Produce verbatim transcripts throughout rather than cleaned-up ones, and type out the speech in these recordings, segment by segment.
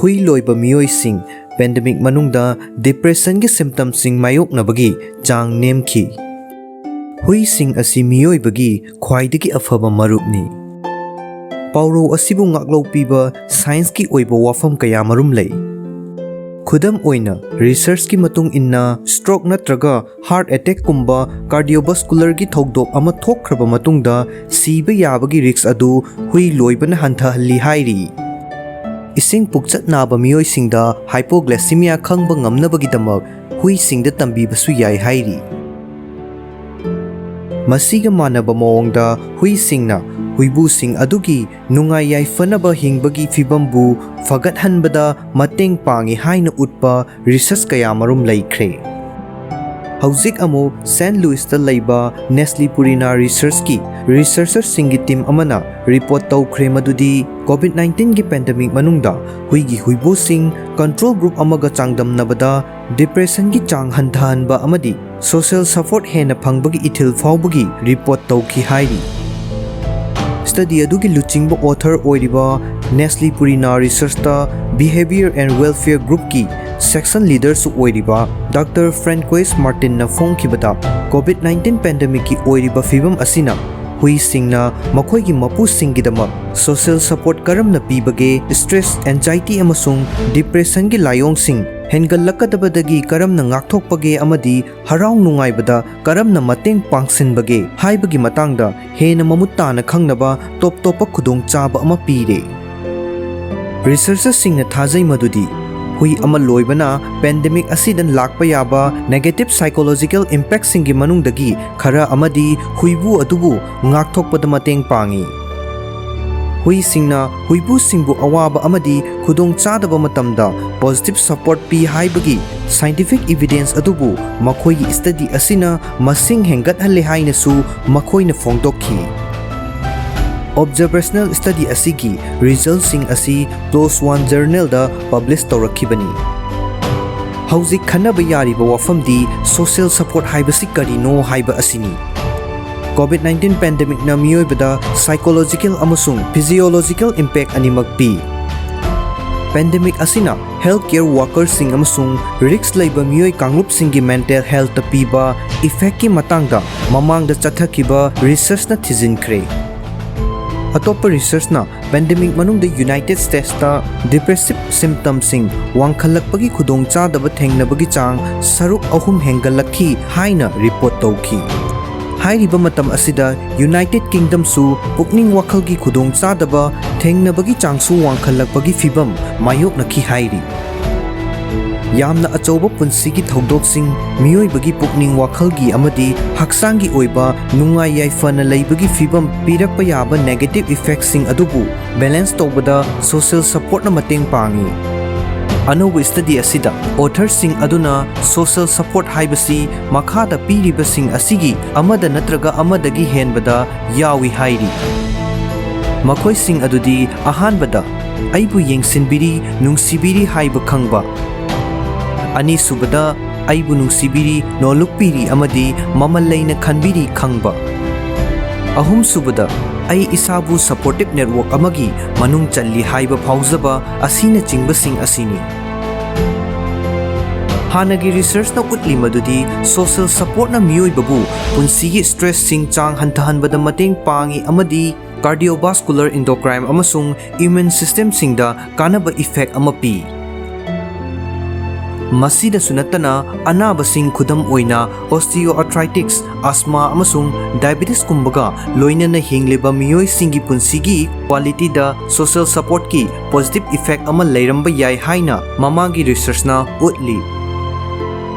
ꯍꯨꯏ ꯂꯣꯏꯕ ꯃꯤꯑꯣꯏꯁꯤꯡ ꯄꯦꯟꯗꯦꯃꯤꯛ ꯃꯅꯨꯡꯗ ꯗꯤꯄ꯭ꯔꯦꯁꯟꯒꯤ ꯁꯤꯝꯇꯝꯁꯤꯡ ꯃꯥꯌꯣꯛꯅꯕꯒꯤ ꯆꯥꯡ ꯅꯦꯝꯈꯤ꯫ ꯍꯨꯏꯁꯤꯡ ꯑꯁꯤ ꯃꯤꯑꯣꯏꯕꯒꯤ ꯈ꯭ꯋꯥꯏꯗꯒꯤ ꯑꯐꯕ ꯃꯔꯨꯞꯅꯤ꯫ ꯄꯥꯎꯔꯧ ꯑꯁꯤꯕꯨ ꯉꯥꯛꯂꯧ ꯄꯤꯕ ꯁꯥꯏꯟꯁꯀꯤ ꯑꯣꯏꯕ ꯋꯥꯐꯝ ꯀꯌꯥꯃꯔꯨꯝ ꯂꯩ꯫ ꯈꯨꯗꯝ ꯑꯣꯏꯅ, ꯔꯤꯁꯔꯆꯀꯤ ꯃꯇꯨꯡ ꯏꯟꯅ, ꯁ꯭ꯇ꯭ꯔꯣꯛ ꯅꯠꯇ꯭ꯔꯒ ꯍꯥꯔꯠ ꯑꯦꯇꯦꯛꯀꯨꯝꯕ ꯀꯥꯔꯗꯤꯑꯣꯚꯥꯁꯀꯨꯂꯔꯒꯤ ꯊꯧꯗꯣꯛ ꯑꯃ ꯊꯣꯛꯈ꯭ꯔꯕ ꯃꯇꯨꯡꯗ ꯁꯤꯕ ꯌꯥꯕꯒꯤ ꯔꯤꯁ꯭ꯛ ꯑꯗꯨ ꯍꯨꯏ ꯂꯣꯏꯕꯅ ꯍꯟꯊꯍꯜꯂꯤ ꯍꯥꯏꯔꯤ꯫ ꯏꯁꯤꯡ ꯄꯨꯛꯆꯠ ꯅꯥꯕ ꯃꯤꯑꯣꯏꯁꯤꯡꯗ ꯍꯥꯏꯄꯣꯒ꯭ꯂꯥꯏꯁꯤꯃꯤꯌꯥ ꯈꯪꯕ ꯉꯝꯅꯕꯒꯤꯗꯃꯛ ꯍꯨꯏꯁꯤꯡꯗ ꯇꯝꯕꯤꯕꯁꯨ ꯌꯥꯏ ꯍꯥꯏꯔꯤ꯫ ꯃꯁꯤꯒ ꯃꯥꯟꯅꯕ ꯃꯑꯣꯡꯗ, ꯍꯨꯏꯁꯤꯡꯅ ꯍꯨꯏꯕꯨꯁꯤꯡ ꯑꯗꯨꯒꯤ ꯅꯨꯡꯉꯥꯏ ꯌꯥꯏꯐꯅꯕ ꯍꯤꯡꯕꯒꯤ ꯐꯤꯚꯝꯕꯨ ꯐꯒꯠꯍꯟꯕꯗ ꯃꯇꯦꯡ ꯄꯥꯡꯏ ꯍꯥꯏꯅ ꯎꯠꯄ ꯔꯤꯁꯔꯆ ꯀꯌꯥꯃꯔꯨꯝ ꯂꯩꯈ꯭ꯔꯦ꯫ ꯍꯧꯖꯤꯛ ꯑꯃꯨꯛ ꯁꯦꯟꯠ ꯂꯨꯏꯁꯇ ꯂꯩꯕ ꯅꯦꯁꯂꯤ ꯄꯨꯔꯤꯅꯥ ꯔꯤꯁꯔꯆꯀꯤ ꯔꯤꯁꯔꯆꯔꯁꯤꯡꯒꯤ ꯇꯤꯝ ꯑꯃꯅ ꯔꯤꯄꯣꯔꯠ ꯇꯧꯈ꯭ꯔꯦ ꯃꯗꯨꯗꯤ COVID nineteen ꯒꯤ ꯄꯦꯟꯗꯦꯃꯤꯛ ꯃꯅꯨꯡꯗ ꯍꯨꯏꯒꯤ ꯍꯨꯏꯕꯨꯁꯤꯡ ꯀꯟꯇ꯭ꯔꯣꯜ ꯒ꯭ꯔꯨꯞ ꯑꯃꯒ ꯆꯥꯡꯗꯝꯅꯕꯗ ꯗꯤꯄ꯭ꯔꯦꯁꯟꯒꯤ ꯆꯥꯡ ꯍꯟꯊꯍꯟꯕ ꯑꯃꯗꯤ ꯁꯣꯁꯤꯌꯦꯜ ꯁꯄꯣꯔꯠ ꯍꯦꯟꯅ ꯐꯪꯕꯒꯤ ꯏꯊꯤꯜ ꯐꯥꯎꯕꯒꯤ ꯔꯤꯄꯣꯔꯠ ꯇꯧꯈꯤ ꯍꯥꯏꯔꯤ꯫ ꯁ꯭ꯇꯗꯤ ꯑꯗꯨꯒꯤ ꯂꯨꯆꯤꯡꯕ ꯑꯣꯊꯔ ꯑꯣꯏꯔꯤꯕ Nestle Purina research Behaviour and Welfare Groupꯀꯤ ꯁꯦꯛꯁꯟ ꯂꯤꯗꯔꯁꯨ ꯑꯣꯏꯔꯤꯕ ꯗꯥꯛꯇꯔ ꯐ꯭ꯔꯦꯟꯀꯣꯏꯁ ꯃꯥꯔꯇꯤꯟꯅ ꯐꯣꯡꯈꯤꯕꯗ, COVID nineteen ꯄꯦꯟꯗꯦꯃꯤꯛꯀꯤ ꯑꯣꯏꯔꯤꯕ ꯐꯤꯚꯝ ꯑꯁꯤꯅ ꯍꯨꯏꯁꯤꯡꯅ ꯃꯈꯣꯏꯒꯤ ꯃꯄꯨꯁꯤꯡꯒꯤꯗꯃꯛ ꯁꯣꯁꯤꯌꯦꯜ ꯁꯄꯣꯔꯠ ꯀꯔꯝꯅ ꯄꯤꯕꯒꯦ, ꯁ꯭ꯇ꯭ꯔꯦꯁ, ꯑꯦꯟꯖꯥꯏꯇꯤ ꯑꯃꯁꯨꯡ ꯗꯤꯄ꯭ꯔꯦꯁꯟꯒꯤ ꯂꯥꯏꯑꯣꯡꯁꯤꯡ ꯍꯦꯟꯒꯠꯂꯛꯀꯗꯕꯗꯒꯤ ꯀꯔꯝꯅ ꯉꯥꯛꯊꯣꯛꯄꯒꯦ ꯑꯃꯗꯤ ꯍꯔꯥꯎ ꯅꯨꯡꯉꯥꯏꯕꯗ ꯀꯔꯝꯅ ꯃꯇꯦꯡ ꯄꯥꯡꯁꯤꯟꯕꯒꯦ ꯍꯥꯏꯕꯒꯤ ꯃꯇꯥꯡꯗ ꯍꯦꯟꯅ ꯃꯃꯨꯠ ꯇꯥꯅ ꯈꯪꯅꯕ ꯇꯣꯞ ꯇꯣꯞꯄ ꯈꯨꯗꯣꯡꯆꯥꯕ ꯑꯃ ꯄꯤꯔꯦ꯫ ꯔꯤꯁꯔꯆꯔꯁꯤꯡꯅ ꯊꯥꯖꯩ ꯃꯗꯨꯗꯤ ꯍꯨꯏ ꯑꯃ ꯂꯣꯏꯕꯅ ꯄꯦꯟꯗꯦꯃꯤꯛ ꯑꯁꯤꯗ ꯂꯥꯛꯄ ꯌꯥꯕ ꯅꯦꯒꯦꯇꯤꯚ ꯁꯥꯏꯀꯣꯂꯣꯖꯤꯀꯦꯜ ꯏꯝꯄꯦꯛꯁꯤꯡꯒꯤ ꯃꯅꯨꯡꯗꯒꯤ ꯈꯔ ꯑꯃꯗꯤ ꯍꯨꯏꯕꯨ ꯑꯗꯨꯕꯨ ꯉꯥꯛꯊꯣꯛꯄꯗ ꯃꯇꯦꯡ ꯄꯥꯡꯏ꯫ ꯍꯨꯏꯁꯤꯡꯅ ꯍꯨꯏꯕꯨꯁꯤꯡꯕꯨ ꯑꯋꯥꯕ ꯑꯃꯗꯤ ꯈꯨꯗꯣꯡꯆꯥꯗꯕ ꯃꯇꯝꯗ ꯄꯣꯖꯤꯇꯤꯚ ꯁꯄꯣꯔꯠ ꯄꯤ ꯍꯥꯏꯕꯒꯤ ꯁꯥꯏꯟꯇꯤꯐꯤꯛ ꯏꯚꯤꯗꯦꯟꯁ ꯑꯗꯨꯕꯨ ꯃꯈꯣꯏꯒꯤ ꯁ꯭ꯇꯗꯤ ꯑꯁꯤꯅ ꯃꯁꯤꯡ ꯍꯦꯟꯒꯠꯍꯜꯂꯦ ꯍꯥꯏꯅꯁꯨ ꯃꯈꯣꯏꯅ ꯐꯣꯡꯗꯣꯛꯈꯤ꯫ ꯑꯣꯕꯖꯥꯔꯕꯦꯁꯅꯦꯜ ꯁ꯭ꯇꯗꯤ ꯑꯁꯤꯒꯤ ꯔꯤꯖꯜꯠꯁꯤꯡ ꯑꯁꯤ ꯄ꯭ꯂꯣꯁ ꯋꯥꯟ ꯖꯔꯅꯦꯜꯗ ꯄꯕ꯭ꯂꯤꯁ ꯇꯧꯔꯛꯈꯤꯕꯅꯤ꯫ ꯍꯧꯖꯤꯛ ꯈꯟꯅꯕ ꯌꯥꯔꯤꯕ ꯋꯥꯐꯝꯗꯤ ꯁꯣꯁꯤꯌꯦꯜ ꯁꯄꯣꯔꯠ ꯍꯥꯏꯕꯁꯤ ꯀꯔꯤꯅꯣ ꯍꯥꯏꯕ ꯑꯁꯤꯅꯤ꯫ COVID nineteen ꯄꯦꯟꯗꯦꯃꯤꯛꯅ ꯃꯤꯑꯣꯏꯕꯗ ꯁꯥꯏꯀꯣꯂꯣꯖꯤꯀꯦꯜ ꯑꯃꯁꯨꯡ ꯐꯤꯖꯤꯑꯣꯂꯣꯖꯤꯀꯦꯜ ꯏꯝꯄꯦꯛ ꯑꯅꯤꯃꯛ ꯄꯤ꯫ Pandemic ꯑꯁꯤꯅ health care workerꯁꯤꯡ ꯑꯃꯁꯨꯡ risk ꯂꯩꯕ ꯃꯤꯑꯣꯏ ꯀꯥꯡꯂꯨꯞꯁꯤꯡꯒꯤ mental healthꯇ ꯄꯤꯕ effectꯀꯤ ꯃꯇꯥꯡꯗ ꯃꯃꯥꯡꯗ ꯆꯠꯊꯈꯤꯕ researchꯅ ꯊꯤꯖꯤꯟꯈ꯭ꯔꯦ꯫ ꯑꯇꯣꯞꯄ researchꯅ pandemic ꯃꯅꯨꯡꯗ United Statesꯇ depressive symptomꯁꯤꯡ ꯋꯥꯡꯈꯠꯂꯛꯄꯒꯤ ꯈꯨꯗꯣꯡꯆꯥꯗꯕ ꯊꯦꯡꯅꯕꯒꯤ ꯆꯥꯡ ꯁꯔꯨꯛ ꯑꯍꯨꯝ ꯍꯦꯟꯒꯠꯂꯛꯈꯤ ꯍꯥꯏꯅ report ꯇꯧꯈꯤ꯫ ꯍꯥꯏꯔꯤꯕ ꯃꯇꯝ ꯑꯁꯤꯗ United Kingdomꯁꯨ ꯄꯨꯛꯅꯤꯡ ꯋꯥꯈꯜꯒꯤ ꯈꯨꯗꯣꯡꯆꯥꯗꯕ ꯊꯦꯡꯅꯕꯒꯤ ꯆꯥꯡꯁꯨ ꯋꯥꯡꯈꯠꯂꯛꯄꯒꯤ ꯐꯤꯚꯝ ꯃꯥꯌꯣꯛꯅꯈꯤ ꯍꯥꯏꯔꯤ꯫ ꯌꯥꯝꯅ ꯑꯆꯧꯕ ꯄꯨꯟꯁꯤꯒꯤ ꯊꯧꯗꯣꯛꯁꯤꯡ, ꯃꯤꯑꯣꯏꯕꯒꯤ ꯄꯨꯛꯅꯤꯡ ꯋꯥꯈꯜꯒꯤ ꯑꯃꯗꯤ ꯍꯛꯆꯥꯡꯒꯤ ꯑꯣꯏꯕ ꯅꯨꯡꯉꯥꯏ ꯌꯥꯏꯐꯅ ꯂꯩꯕꯒꯤ ꯐꯤꯚꯝ ꯄꯤꯔꯛꯄ ꯌꯥꯕ negative effectꯁꯤꯡ ꯑꯗꯨꯕꯨ balance ꯇꯧꯕꯗ social supportꯅ ꯃꯇꯦꯡ ꯄꯥꯡꯏ꯫ ꯑꯅꯧꯕ study ꯑꯁꯤꯗ authorꯁꯤꯡ ꯑꯗꯨꯅ social support ꯍꯥꯏꯕꯁꯤ ꯃꯈꯥꯗ ꯄꯤꯔꯤꯕꯁꯤꯡ ꯑꯁꯤꯒꯤ ꯑꯃꯗ ꯅꯠꯇ꯭ꯔꯒ ꯑꯃꯗꯒꯤ ꯍꯦꯟꯕꯗ ꯌꯥꯎꯏ ꯍꯥꯏꯔꯤ꯫ ꯃꯈꯣꯏꯁꯤꯡ ꯑꯗꯨꯗꯤ: ꯑꯍꯥꯟꯕꯗ, ꯑꯩꯕꯨ ꯌꯦꯡꯁꯤꯟꯕꯤꯔꯤ, ꯅꯨꯡꯁꯤꯕꯤꯔꯤ ꯍꯥꯏꯕ ꯈꯪꯕ꯫ ꯑꯅꯤꯁꯨꯕꯗ, ꯑꯩꯕꯨ ꯅꯨꯡꯁꯤꯕꯤꯔꯤ, ꯅꯣꯂꯨꯛꯄꯤꯔꯤ ꯑꯃꯗꯤ ꯃꯃꯜ ꯂꯩꯅ ꯈꯟꯕꯤꯔꯤ ꯈꯪꯕ꯫ ꯑꯍꯨꯝꯁꯨꯕꯗ, ꯑꯩ ꯏꯁꯥꯕꯨ supportive network ꯑꯃꯒꯤ ꯃꯅꯨꯡ ꯆꯜꯂꯤ ꯍꯥꯏꯕ ꯐꯥꯎꯖꯕ ꯑꯁꯤꯅꯆꯤꯡꯕꯁꯤꯡ ꯑꯁꯤꯅꯤ꯫ ꯍꯥꯟꯅꯒꯤ researchꯅ ꯎꯠꯂꯤ ꯃꯗꯨꯗꯤ social supportꯅ ꯃꯤꯑꯣꯏꯕꯕꯨ ꯄꯨꯟꯁꯤꯒꯤ stressꯁꯤꯡ ꯆꯥꯡ ꯍꯟꯊꯍꯟꯕꯗ ꯃꯇꯦꯡ ꯄꯥꯡꯏ ꯑꯃꯗꯤ cardiovascular, endocrine ꯑꯃꯁꯨꯡ immune systemꯁꯤꯡꯗ ꯀꯥꯟꯅꯕ effect ꯑꯃ ꯄꯤ꯫ ꯃꯁꯤꯗꯁꯨ ꯅꯠꯇꯅ, ꯑꯅꯥꯕꯁꯤꯡ, ꯈꯨꯗꯝ ꯑꯣꯏꯅ osteoarthritis, asthma ꯑꯃꯁꯨꯡ diabetesꯀꯨꯝꯕꯒ ꯂꯣꯏꯅꯅ ꯍꯤꯡꯂꯤꯕ ꯃꯤꯑꯣꯏꯁꯤꯡꯒꯤ ꯄꯨꯟꯁꯤꯒꯤ qualityꯗ social supportꯀꯤ positive effect ꯑꯃ ꯂꯩꯔꯝꯕ ꯌꯥꯏ ꯍꯥꯏꯅ ꯃꯃꯥꯡꯒꯤ researchꯅ ꯎꯠꯂꯤ꯫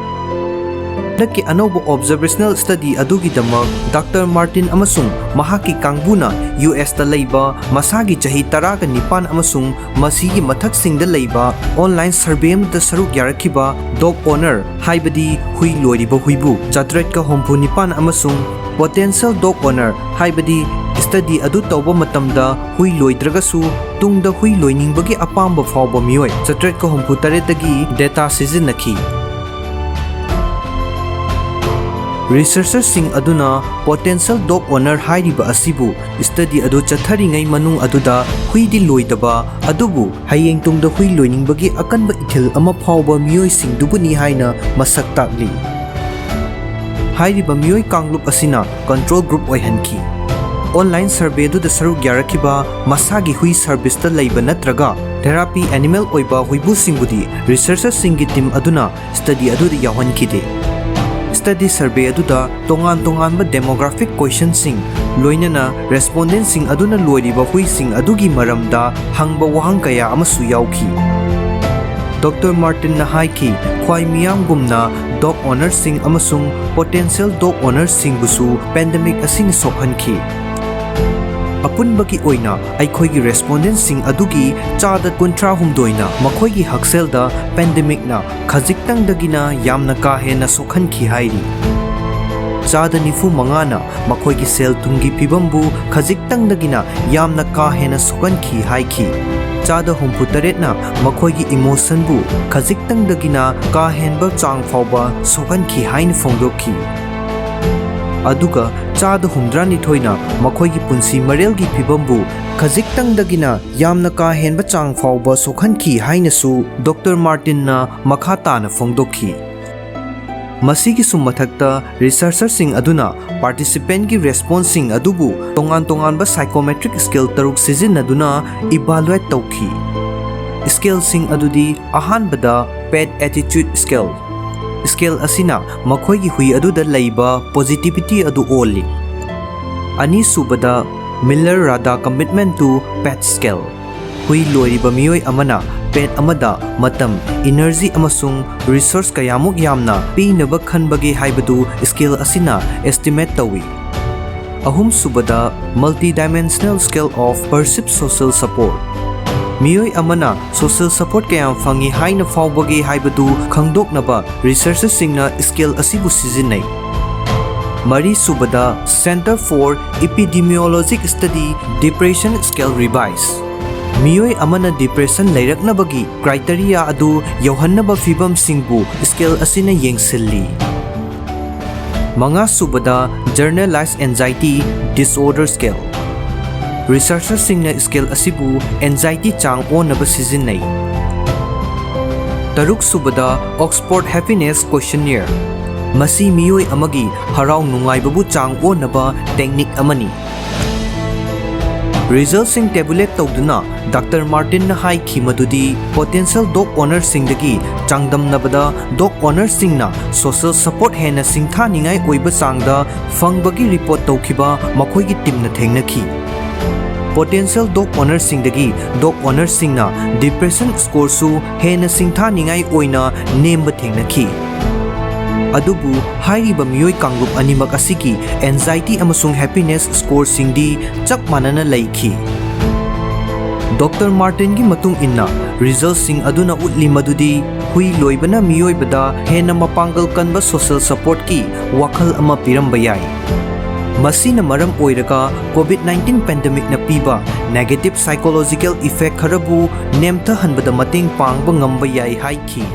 ꯍꯟꯗꯛꯀꯤ ꯑꯅꯧꯕ observational study ꯑꯗꯨꯒꯤꯗꯃꯛ Doctor Martin ꯑꯃꯁꯨꯡ ꯃꯍꯥꯛꯀꯤ ꯀꯥꯡꯕꯨꯅ USꯇ ꯂꯩꯕ ꯃꯁꯥꯒꯤ ꯆꯍꯤ ꯇꯔꯥꯒ ꯅꯤꯄꯥꯟ ꯑꯃꯁꯨꯡ ꯃꯁꯤꯒꯤ ꯃꯊꯛꯁꯤꯡꯗ ꯂꯩꯕ online survey ꯑꯃꯗ ꯁꯔꯨꯛ ꯌꯥꯔꯛꯈꯤꯕ dog owner, ꯍꯥꯏꯕꯗꯤ ꯍꯨꯏ ꯂꯣꯏꯔꯤꯕ ꯍꯨꯏꯕꯨ, ꯆꯥꯇ꯭ꯔꯦꯠꯀ ꯍꯨꯝꯐꯨ ꯅꯤꯄꯥꯟ ꯑꯃꯁꯨꯡ potential dog owner, ꯍꯥꯏꯕꯗꯤ study ꯑꯗꯨ ꯇꯧꯕ ꯃꯇꯝꯗ ꯍꯨꯏ ꯂꯣꯏꯗ꯭ꯔꯒꯁꯨ ꯇꯨꯡꯗ ꯍꯨꯏ ꯂꯣꯏꯅꯤꯡꯕꯒꯤ ꯑꯄꯥꯝꯕ ꯐꯥꯎꯕ ꯃꯤꯑꯣꯏ ꯆꯥꯇ꯭ꯔꯦꯠꯀ ꯍꯨꯝꯐꯨ ꯇꯔꯦꯠꯇꯒꯤ data ꯁꯤꯖꯤꯟꯅꯈꯤ꯫ Researcherꯁꯤꯡ ꯑꯗꯨꯅ potential dog owner ꯍꯥꯏꯔꯤꯕ ꯑꯁꯤꯕꯨ study ꯑꯗꯨ ꯆꯠꯊꯔꯤꯉꯩ ꯃꯅꯨꯡ ꯑꯗꯨꯗ ꯍꯨꯏꯗꯤ ꯂꯣꯏꯗꯕ, ꯑꯗꯨꯕꯨ ꯍꯌꯦꯡ ꯇꯨꯡꯗ ꯍꯨꯏ ꯂꯣꯏꯅꯤꯡꯕꯒꯤ ꯑꯀꯟꯕ ꯏꯊꯤꯜ ꯑꯃ ꯐꯥꯎꯕ ꯃꯤꯑꯣꯏꯁꯤꯡꯗꯨꯕꯨꯅꯤ ꯍꯥꯏꯅ ꯃꯁꯛ ꯇꯥꯛꯂꯤ꯫ ꯍꯥꯏꯔꯤꯕ ꯃꯤꯑꯣꯏ ꯀꯥꯡꯂꯨꯞ ꯑꯁꯤꯅ control group ꯑꯣꯏꯍꯟꯈꯤ꯫ Online survey ꯑꯗꯨꯗ ꯁꯔꯨꯛ ꯌꯥꯔꯛꯈꯤꯕ ꯃꯁꯥꯒꯤ ꯍꯨꯏ serviceꯇ ꯂꯩꯕ ꯅꯠꯇ꯭ꯔꯒ therapy animal ꯑꯣꯏꯕ ꯍꯨꯏꯕꯨꯁꯤꯡꯕꯨꯗꯤ researcherꯁꯤꯡꯒꯤ team ꯑꯗꯨꯅ study ꯑꯗꯨꯗ ꯌꯥꯎꯍꯟꯈꯤꯗꯦ꯫ Study survey ꯑꯗꯨꯗ ꯇꯣꯉꯥꯟ ꯇꯣꯉꯥꯟꯕ demographic questionꯁꯤꯡ, ꯂꯣꯏꯅꯅ respondentꯁꯤꯡ ꯑꯗꯨꯅ ꯂꯣꯏꯔꯤꯕ ꯍꯨꯏꯁꯤꯡ ꯑꯗꯨꯒꯤ ꯃꯔꯝꯗ ꯍꯪꯕ ꯋꯥꯍꯪ ꯀꯌꯥ ꯑꯃꯁꯨ ꯌꯥꯎꯈꯤ꯫ Doctor Martinꯅ ꯍꯥꯏꯈꯤ, ꯈ꯭ꯋꯥꯏ ꯃꯤꯌꯥꯝꯒꯨꯝꯅ dog ownerꯁꯤꯡ ꯑꯃꯁꯨꯡ potential dog ownerꯁꯤꯡꯕꯨꯁꯨ pandemic ꯑꯁꯤꯅ ꯁꯣꯛꯍꯟꯈꯤ꯫ ꯑꯄꯨꯟꯕꯒꯤ ꯑꯣꯏꯅ ꯑꯩꯈꯣꯏꯒꯤ respondentꯁꯤꯡ ꯑꯗꯨꯒꯤ ꯆꯥꯗ ꯀꯨꯟꯊ꯭ꯔꯥ ꯍꯨꯝꯗꯣꯏꯅ ꯃꯈꯣꯏꯒꯤ ꯍꯛꯁꯦꯜꯗ pandemicꯅ ꯈꯖꯤꯛꯇꯪꯗꯒꯤꯅ ꯌꯥꯝꯅ ꯀꯥ ꯍꯦꯟꯅ ꯁꯣꯛꯍꯟꯈꯤ ꯍꯥꯏꯔꯤ꯫ ꯆꯥꯗ ꯅꯤꯐꯨ ꯃꯉꯥꯅ ꯃꯈꯣꯏꯒꯤ ꯁꯦꯜ ꯊꯨꯝꯒꯤ ꯐꯤꯕꯝꯕꯨ ꯈꯖꯤꯛꯇꯪꯗꯒꯤꯅ ꯌꯥꯝꯅ ꯀꯥ ꯍꯦꯟꯅ ꯁꯣꯛꯍꯟꯈꯤ ꯍꯥꯏꯈꯤ꯫ ꯆꯥꯗ ꯍꯨꯝꯐꯨ ꯇꯔꯦꯠꯅ ꯃꯈꯣꯏꯒꯤ emotionꯕꯨ ꯈꯖꯤꯛꯇꯪꯗꯒꯤꯅ ꯀꯥ ꯍꯦꯟꯕ ꯆꯥꯡ ꯐꯥꯎꯕ ꯁꯣꯛꯍꯟꯈꯤ ꯍꯥꯏꯅ ꯐꯣꯡꯗꯣꯛꯈꯤ꯫ ꯑꯗꯨꯒ ꯆꯥꯗ ꯍꯨꯝꯗ꯭ꯔꯥꯅꯤꯊꯣꯏꯅ ꯃꯈꯣꯏꯒꯤ ꯄꯨꯟꯁꯤ ꯃꯔꯦꯜꯒꯤ ꯐꯤꯕꯝꯕꯨ ꯈꯖꯤꯛꯇꯪꯗꯒꯤꯅ ꯌꯥꯝꯅ ꯀꯥ ꯍꯦꯟꯕ ꯆꯥꯡ ꯐꯥꯎꯕ ꯁꯣꯛꯍꯟꯈꯤ ꯍꯥꯏꯅꯁꯨ Doctor Martinꯅ ꯃꯈꯥ ꯇꯥꯅ ꯐꯣꯡꯗꯣꯛꯈꯤ꯫ ꯃꯁꯤꯒꯤꯁꯨ ꯃꯊꯛꯇ researcherꯁꯤꯡ ꯑꯗꯨꯅ participantꯀꯤ responseꯁꯤꯡ ꯑꯗꯨꯕꯨ ꯇꯣꯉꯥꯟ ꯇꯣꯉꯥꯟꯕ psychometric scale ꯇꯔꯨꯛ ꯁꯤꯖꯤꯟꯅꯗꯨꯅ evaluate ꯇꯧꯈꯤ꯫ Scaleꯁꯤꯡ ꯑꯗꯨꯗꯤ ꯑꯍꯥꯟꯕꯗ pet attitude scale꯫ Scale ꯑꯁꯤꯅ ꯃꯈꯣꯏꯒꯤ ꯍꯨꯏ ꯑꯗꯨꯗ ꯂꯩꯕ positivity ꯑꯗꯨ ꯑꯣꯜꯂꯤ꯫ ꯑꯅꯤꯁꯨꯕꯗ Miller Rada commitment to pet scale꯫ ꯍꯨꯏ ꯂꯣꯏꯔꯤꯕ ꯃꯤꯑꯣꯏ ꯑꯃꯅ pet ꯑꯃꯗ ꯃꯇꯝ, energy ꯑꯃꯁꯨꯡ resource ꯀꯌꯥꯃꯨꯛ ꯌꯥꯝꯅ ꯄꯤꯅꯕ ꯈꯟꯕꯒꯦ ꯍꯥꯏꯕꯗꯨ scale ꯑꯁꯤꯅ estimate ꯇꯧꯏ꯫ ꯑꯍꯨꯝꯁꯨꯕꯗ Multidimensional Scale of Perceived Social Support꯫ ꯃꯤꯑꯣꯏ ꯑꯃꯅ social support ꯀꯌꯥꯝ ꯐꯪꯏ ꯍꯥꯏꯅ ꯐꯥꯎꯕꯒꯦ ꯍꯥꯏꯕꯗꯨ ꯈꯪꯗꯣꯛꯅꯕ researcherꯁꯤꯡꯅ scale ꯑꯁꯤꯕꯨ ꯁꯤꯖꯤꯟꯅꯩ꯫ ꯃꯔꯤꯁꯨꯕꯗ Center for Epidemiologic Study Depression Scale Revise꯫ ꯃꯤꯑꯣꯏ ꯑꯃꯅ depression ꯂꯩꯔꯛꯅꯕꯒꯤ criteria ꯑꯗꯨ ꯌꯧꯍꯟꯅꯕ ꯐꯤꯚꯝꯁꯤꯡꯕꯨ scale ꯑꯁꯤꯅ ꯌꯦꯡꯁꯤꯜꯂꯤ꯫ ꯃꯉꯥꯁꯨꯕꯗ, Generalized Anxiety Disorder Scale꯫ Researcherꯁꯤꯡꯅ scale ꯑꯁꯤꯕꯨ anxiety ꯆꯥꯡ ꯑꯣꯟꯅꯕ ꯁꯤꯖꯤꯟꯅꯩ꯫ ꯇꯔꯨꯛꯁꯨꯕꯗ, Oxford Happiness Questionnaire꯫ ꯃꯁꯤ ꯃꯤꯑꯣꯏ ꯑꯃꯒꯤ ꯍꯔꯥꯎ ꯅꯨꯡꯉꯥꯏꯕꯕꯨ ꯆꯥꯡ ꯑꯣꯟꯅꯕ technique ꯑꯃꯅꯤ꯫ Resultꯁꯤꯡ tabulate ꯇꯧꯗꯨꯅ Doctor Martinꯅ ꯍꯥꯏꯈꯤ ꯃꯗꯨꯗꯤ, potential dog ownerꯁꯤꯡꯗꯒꯤ ꯆꯥꯡꯗꯝꯅꯕꯗ dog ownerꯁꯤꯡꯅ social support ꯍꯦꯟꯅ ꯁꯤꯡꯊꯥꯅꯤꯡꯉꯥꯏ ꯑꯣꯏꯕ ꯆꯥꯡꯗ ꯐꯪꯕꯒꯤ report ꯇꯧꯈꯤꯕ ꯃꯈꯣꯏꯒꯤ teamꯅ ꯊꯦꯡꯅꯈꯤ꯫ Potential dog ownerꯁꯤꯡꯗꯒꯤ dog ownerꯁꯤꯡꯅ depression scoreꯁꯨ ꯍꯦꯟꯅ ꯁꯤꯡꯊꯥꯅꯤꯡꯉꯥꯏ ꯑꯣꯏꯅ ꯅꯦꯝꯕ ꯊꯦꯡꯅꯈꯤ꯫ ꯑꯗꯨꯕꯨ ꯍꯥꯏꯔꯤꯕ ꯃꯤꯑꯣꯏ ꯀꯥꯡꯂꯨꯞ ꯑꯅꯤꯃꯛ ꯑꯁꯤꯒꯤ anxiety ꯑꯃꯁꯨꯡ happiness scoreꯁꯤꯡꯗꯤ ꯆꯞ ꯃꯥꯟꯅꯅ ꯂꯩꯈꯤ꯫ Doctor Martinꯒꯤ ꯃꯇꯨꯡ ꯏꯟꯅ, resultꯁꯤꯡ ꯑꯗꯨꯅ ꯎꯠꯂꯤ ꯃꯗꯨꯗꯤ ꯍꯨꯏ ꯂꯣꯏꯕꯅ ꯃꯤꯑꯣꯏꯕꯗ ꯍꯦꯟꯅ ꯃꯄꯥꯡꯒꯜ ꯀꯟꯕ social supportꯀꯤ ꯋꯥꯈꯜ ꯑꯃ ꯄꯤꯔꯝꯕ ꯌꯥꯏ꯫ ꯃꯁꯤꯅ ꯃꯔꯝ ꯑꯣꯏꯔꯒ COVID nineteen pandemicꯅ ꯄꯤꯕ negative psychological effect ꯈꯔꯕꯨ ꯅꯦꯝꯊꯍꯟꯕꯗ ꯃꯇꯦꯡ ꯄꯥꯡꯕ ꯉꯝꯕ ꯌꯥꯏ ꯍꯥꯏꯈꯤ꯫